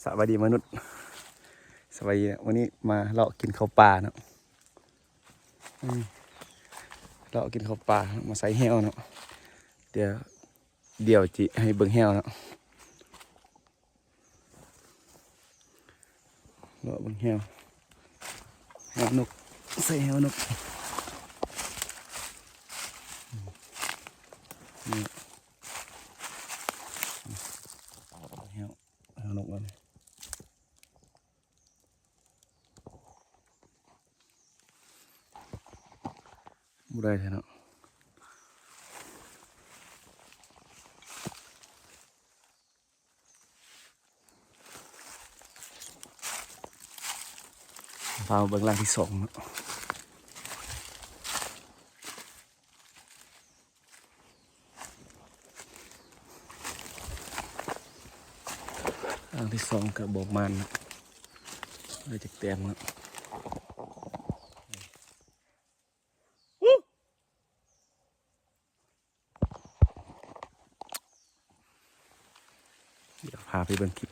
ສະບາຍດີມະນຸດ ສະບາຍດີ. ມື້ນີ້ມາເລາະກິນເຂົ້າປ່າເນາະ ອືມ ເລາະກິນເຂົ້າປ່າ ມາໃສ່ແຮ້ວເນາະ. ດຽວ ດຽວຊິໃຫ້ເບິ່ງແຮ້ວເນາະ ເລາະເບິ່ງແຮ້ວ ແຮ້ວນົກ ໃສ່ແຮ້ວນົກ ນີ້ ແຮ້ວ ແຮ້ວນົກມັນ ບໍ່ໄດ້ແທ້ເນາະ. ພາມາເບິ່ງຫຼັງທີສອງເນາະ. ຫຼັງທີສອງກະບໍ່ໝານເນາະ ໄດ້ຈັກແຕ້ມເນາະ. ດຽວພາໄປເບິ່ງຄລິບ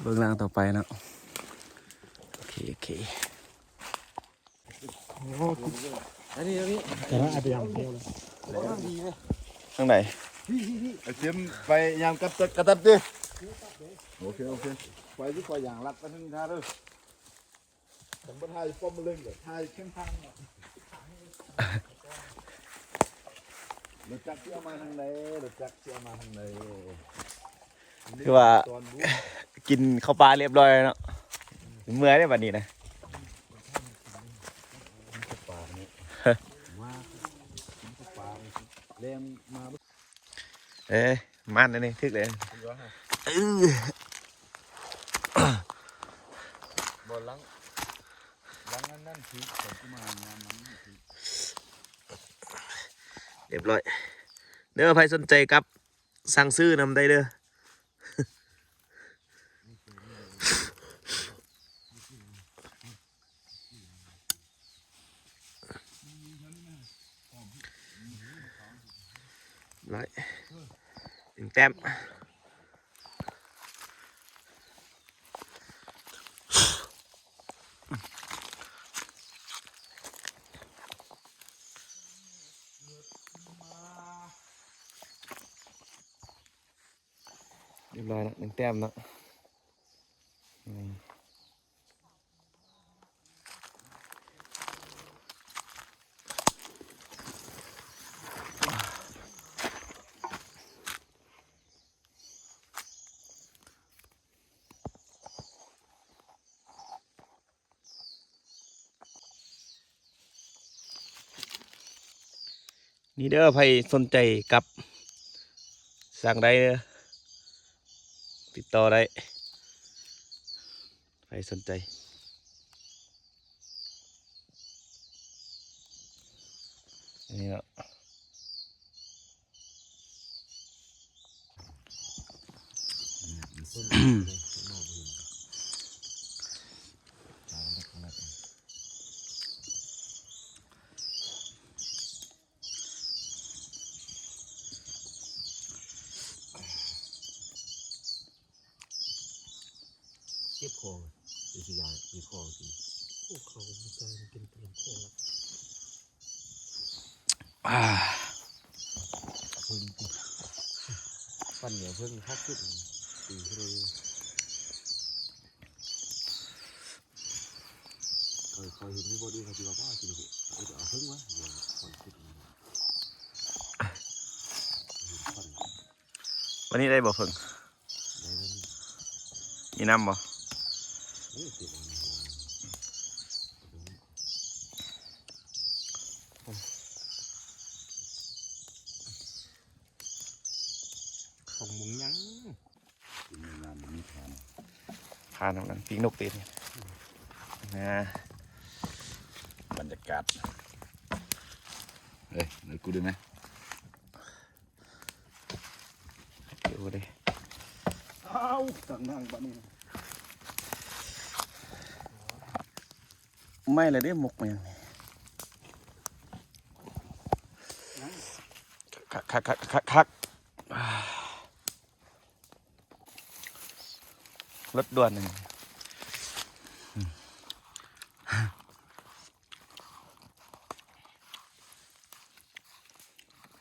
ເບື້ອງຫຼັງຕໍ່ໄປເນາະ. ໂອເຄ ໂອເຄ ອັນນີ້ ອັນນີ້ ທາງໃດ? ໄອ້ເຕັມໄປຍາມກັບ ກັບຕັບເດ້. ໂອເຄ ໂອເຄ ໄປຊິ ຂ້ອຍຢ່າງລັດໄປທາງນີ້ເດີ. ເບິ່ງບໍ່ ຖ່າຍປ້ອມເລັງເດີ ຖ່າຍເສັ້ນທາງເນາະ. ລົດຈັກຊິເອົາມາທາງໃດ? ລົດຈັກຊິເອົາມາທາງໃດ? ຄືວ່າ ຕອນບຸ ກິນເຂົ້າປ່າລຽບຮ້ອຍແລ້ວເນາະ ເມື່ອຍເດ້ບັດນີ້ນະ. ກິນເຂົ້າປ່ານີ້ ມາ ກິນເຂົ້າປ່ານີ້ ແລ່ນມາ. ເອີ ມັນອັນນີ້ຖືກເລີຍ ເອີ ບໍ່ຫຼັງ ຫຼັງອັນນັ້ນຖືກ ຕອນກູມາຍາມຫຼັງນັ້ນຖືກ. ລຽບຮ້ອຍເດີ ໃຜສົນໃຈກັບ ສັ່ງຊື້ນຳໄດ້ເດີ. ໄດ້ ໜຶ່ງແຕ້ມ ຮຽບຮ້ອຍລະ ໜຶ່ງແຕ້ມເນາະ. ນີ້ເດີ ໃຜສົນໃຈກັບ ສັ່ງໄດ້ເດີ ຕິດຕໍ່ໄດ້ ໃຜສົນໃຈ ນີ້ເນາະ. ເຈັບຄໍ ເປັນຊິຢາເຈັບຄໍກິນ ໂອ້ ເຂົາບໍ່ໃສ່ກິນເຕັມຄໍ. ອ່າ ເພິ່ງ ປັນເໜຽວເພິ່ງຄັກສຸດ ຕີເລີຍ. ເອີ ເຂົາເຫັນມີບ່ອນອື່ນເຂົາຊິວ່າ ວ້າ ກິນເດ ເອີ ເອົາເພິ່ງວະ ວ່າຄວາມຄິດມັນ ເຫັນຄວັນ. ວັນນີ້ໄດ້ບໍ່ເພິ່ງ? ໄດ້ແລ້ວນີ້ ມີນ້ຳບໍ່? ເອີ ເກັບເອົາໃນຫົວ ຂອງມຸງຍັງ ກິນໃນງານບໍ່ມີທານ ທານນັ້ນປີກນົກຕີນ ອ່າ ບັນຍາກາດ ເອີຍ ເອົາກູດ້ວຍໄໝ? ເອີ ບໍ່ໄດ້ ອ້າວ ກາງນາງບັດນີ້ ໄໝ້ລະເດ້ ມົກມາຫຍັງນີ້ ຄັກໆໆໆໆ. ອ່າ. ລົດດ່ວນອັນນີ້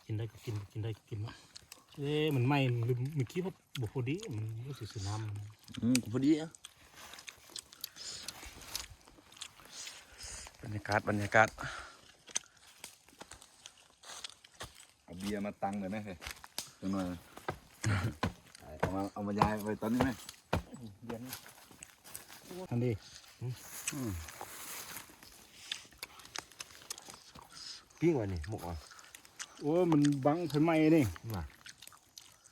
ກິນໄດ້ກໍກິນ ກິນໄດ້ກໍກິນເນາະ. ເອີ ມັນໃໝ່ ມັນ ມັນຄິດວ່າບໍ່ພໍດີ ມັນຮູ້ສຶກຊິນ້ຳ ອືມ ພໍດີ. ບັນຍາກາດ ບັນຍາກາດ. ເອົາເບຍມາຕັ້ງໄດ້ໄໝ ຈັກໜ່ອຍ ເອົາມາ ເອົາມາຢາຍໄວ້ຕອນນີ້ໄໝ. ອັນນີ້ ອືມ ປີ້ງວ່ານີ້ ໝົກວ່າ. ໂອ້ຍ ມັນບັງໄຟໄໝ້ນີ້ ວ່າ